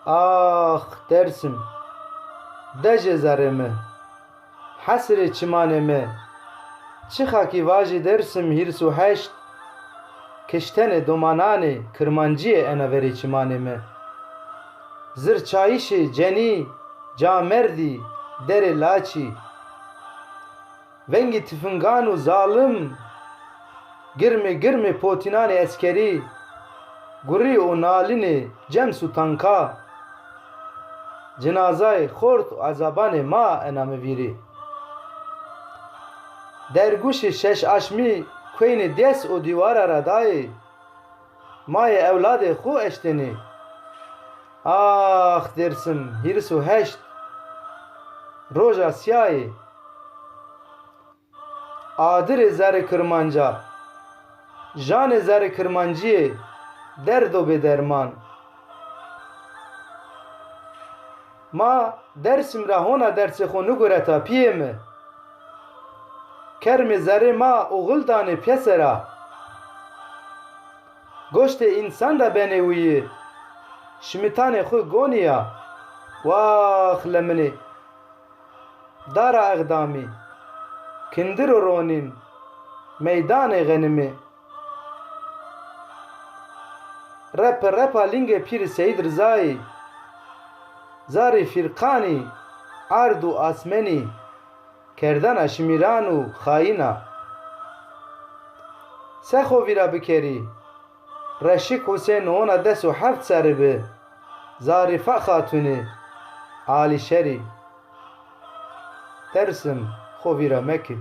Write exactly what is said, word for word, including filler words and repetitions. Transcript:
Ax Dersim, dejê zerrê mi, hesirê çimanê mi. Çixa kî vajî Dersim hîris û heşt, kiştenê domananê kirmancîyê ena verê çimanê mi. Zirçayîşê cenî, camerdî, derê laçî. Vengê tifingan û zalim, girmê girmê potînanê eskerî, gurî û nalinê cems û tanka. Cinazayê xort û ezabanê ma ena mi vîrî. Derguşê şeş aşmî kueynê des û dîwara ra dayê, mayê ewladê xo eştenê. Ax Dêrsim hîris û heşt, roja sîyayê. Adirê zerrê kirmanca, janê zerrê kirmancîyê, derdo bêderman. Ma Dersim ra hona dersê xo nigureta pîyê mi. Kermê zerrê ma oxil danê pese ra. Goştê însan ra benê wîyî. Şimitanê xo gonî ya. Wax leminê. Dara Exdamî, Kindir û Ronîn, Meydanê Xenimî. Repi repa lingê Pîrî Seyîd Rizayî, zarî fîrqanî, erd û asmenî, kerdena şimîran û xayîna. Se xo vîra bikerî? Reşik Husên hona des û heft serrî bi, Zarîfa Xatûnî, Alîşerî. Dersim, xo vîra mekî.